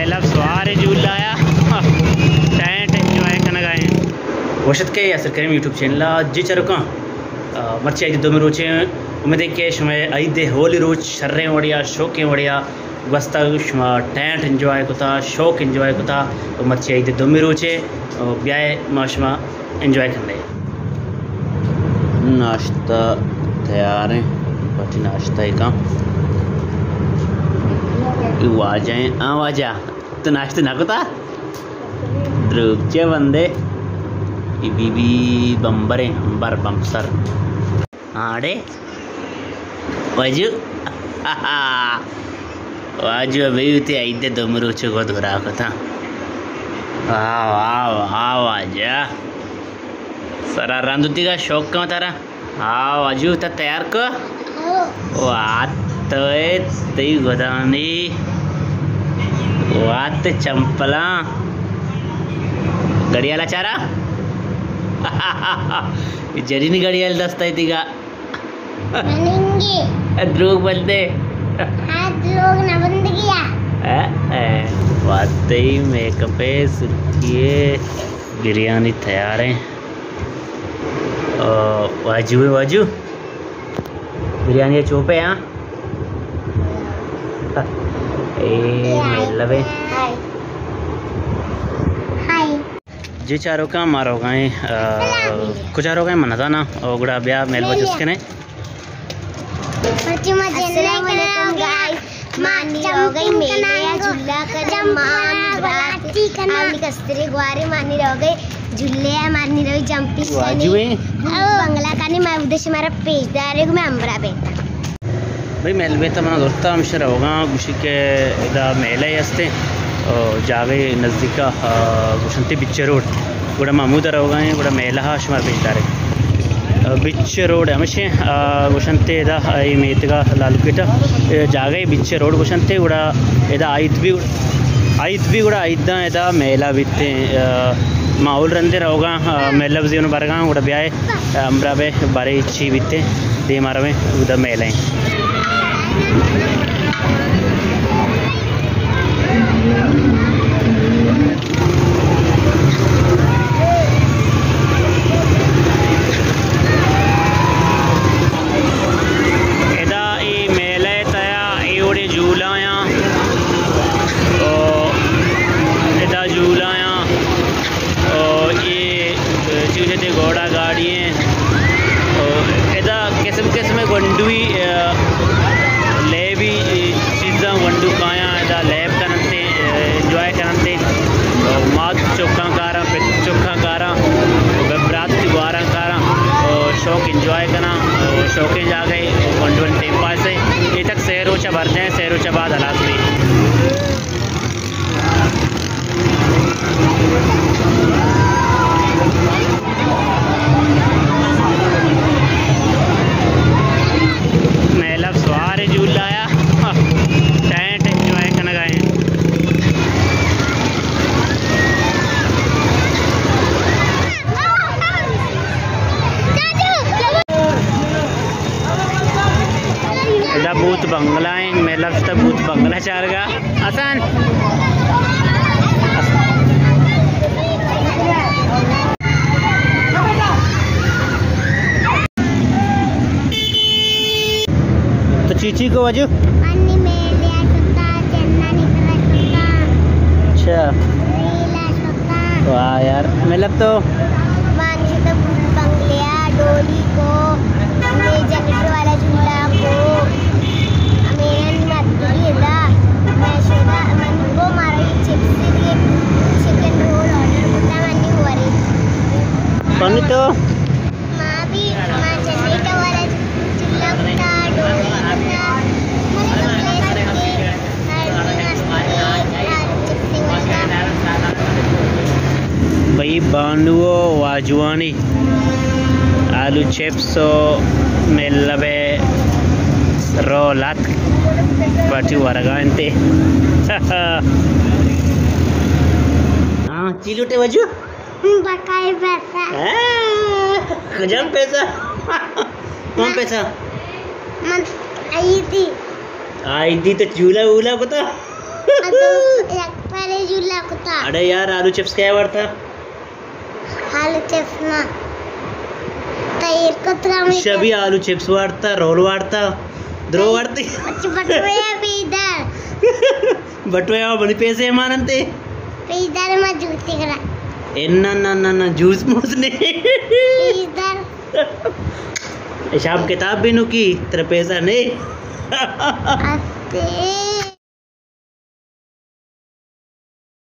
مطلب سوار جولایا ٹینٹ انجوائے کنگا ایں۔ وش اتکے یاسر کریم یوٹیوب چینل ءَ۔ جی چاروکاں، آ، مرچی عید دومی روچے، امید ایں کہ شمئے عید اولی روچ شریں وڑیا، شوقیں وڑیا گوستگ، شما ٹینٹ انجوائے کتا، شوق انجوائے کتا، و مرچی عید دومی روچے، آ، بیائے ما شما انجوائے کنیں۔ ناشتہ تیار ایں، پٹی ناشتہ کن۔ اے واجہ ایں، آ واجہ، تو ناشتہ نہ کتا؟ دروگ چے بندے؟ اے بی بی بمبر ایں، بمبر بمسر۔ ہاں اڑے۔ واجو۔ واجو ابھی تے عید دومی روچے گد گرا کتا۔ واہ، واہ، واہ، واجہ۔ سرا رند دیگا شوق کن ترا۔ ہاں، واجو تا تیار کو۔ وات تو اے تئی گدانی۔ وات چمپلاں۔ گڑیالا چارا؟ جرینی گڑیال دستا دیگا۔ مننگی۔ دروگ بندے۔ ہاں، دروگ نہ بندگی آ۔ اے، اے، وات تئی میک اپ اے، سرخی اے، بریانی تیار ایں۔ او، واجو اے، واجو۔ بریانی چوپے، ہاں؟ اے، مطلب اے۔ ہائی۔ ہائی۔ جی چاروکاں، ما روگا ایں، آ، کجا روگا ایں من نزاناں۔ او گڑا بیا میلہ جست کنیں۔ السلام علیکم گائز، ما نی روگا ایں میلہ یا جھولا کناں، ما نی برات آ نی کستری گوارے، ما نی روگا ایں جھولے یا ما نی روگا ایں جمپنگ کناں۔ بنگلہ کناں، ما اودے شمارا پیش دارے گوں، مئے ہمراہ بے۔ بھئی، میلہ بیتا منا زرتا، ہمشہ روگاں، گوشی کہ ادا میلہ ہستے، او جاگہ نزدیکا، آ، گوشنتے بچ روڈ، گڑا ما ہمودا روگا ایں، گڑا میلہ ہا شمار پیش دارے۔ آ، بچ روڈ ہمشہ، آ، گوشنتے ادا، اے میتگا لالوکیٹا، اے جاگہ بچ روڈ گوشنتے، گڑا ادا عید بھی، عید بھی گڑا عیداں ادا میلہ بیتے، آ، ماحول رندے روگاں، آ، میلہ بزی برگاں، گڑا بیائے۔ ہمراہ بے، بارے چی بیتے، دیما رویں، اودا میلہ ایں۔ ادا اے میلہ تیا اے وڑیں جھولایاں، او ادا جھولایاں، او اے چوشتے گھوڑا گاڑی ایں۔ او ادا قسم قسم گونڈوی، آ، لیبی چیزاں گونڈو کایاں، ادا لیب کننتے، آ، انجوائے کننتے۔ او مات چکاں کاراں، پت چکاں کاراں، او برات گواراں کاراں، او شوق انجوائے کناں، او شوقیں جاگہے، او گونڈو ٹائم پاسے۔ اے تک سہ روچ بر جائیں، سہ روچ بعد ہلاس بی۔ میلہ سوار جھولایا، ٹینٹ انجوائے کنگا ایں۔ ادا بھوت بنگلہ ایں، میلہ شتا بھوت بنگلہ چارگا۔ حسن۔ تو چی چی کو واجو؟ منی میلہ شتا، چنانی کرا شتا۔ اچھا۔ ریلا شتا۔ واہ یار، مطلب تو۔ مانی شتا بھوت بنگلہ، ڈولی کو، ہمیں جنریٹر والا جھولا کو، ہمیں مدلی دا، میں شتا، من کو مارا یہ چپس کے چکن رول آرڈر کرتا، منی وری۔ پانی تو؟ ما بھی، ما جنریٹر والا چولہا کتا، ڈولی کتا، ہر چیز کتا۔ بھئی بانو و واجوانی آلو چپس و ملبے رول اتک پارٹی ورگا انتے۔ ہاں، چی لوٹے واجو؟ بقائے پیسہ۔ ہاں، کجام پیسہ؟ کون پیسہ؟ من عیدی۔ عیدی تو چولہا وولہا کتا؟ ادو یک ارے جھولا کتا۔ اڑے یار، آلو چپس کئے وارتا؟ آلو چپس ما تیر کتگا میں۔ شبی آلو چپس وارتا، رول وارتا، درو وارتی۔ اچھا، بٹویا پیدر۔ بٹویا منی پیسے ماننتے۔ پیدر ما جوس کرا۔ اے نہ، نہ، نہ، نہ، جوس موس نے۔ پیدر۔ شام کتاب بینوکی، ترا پیسہ نے۔ استے۔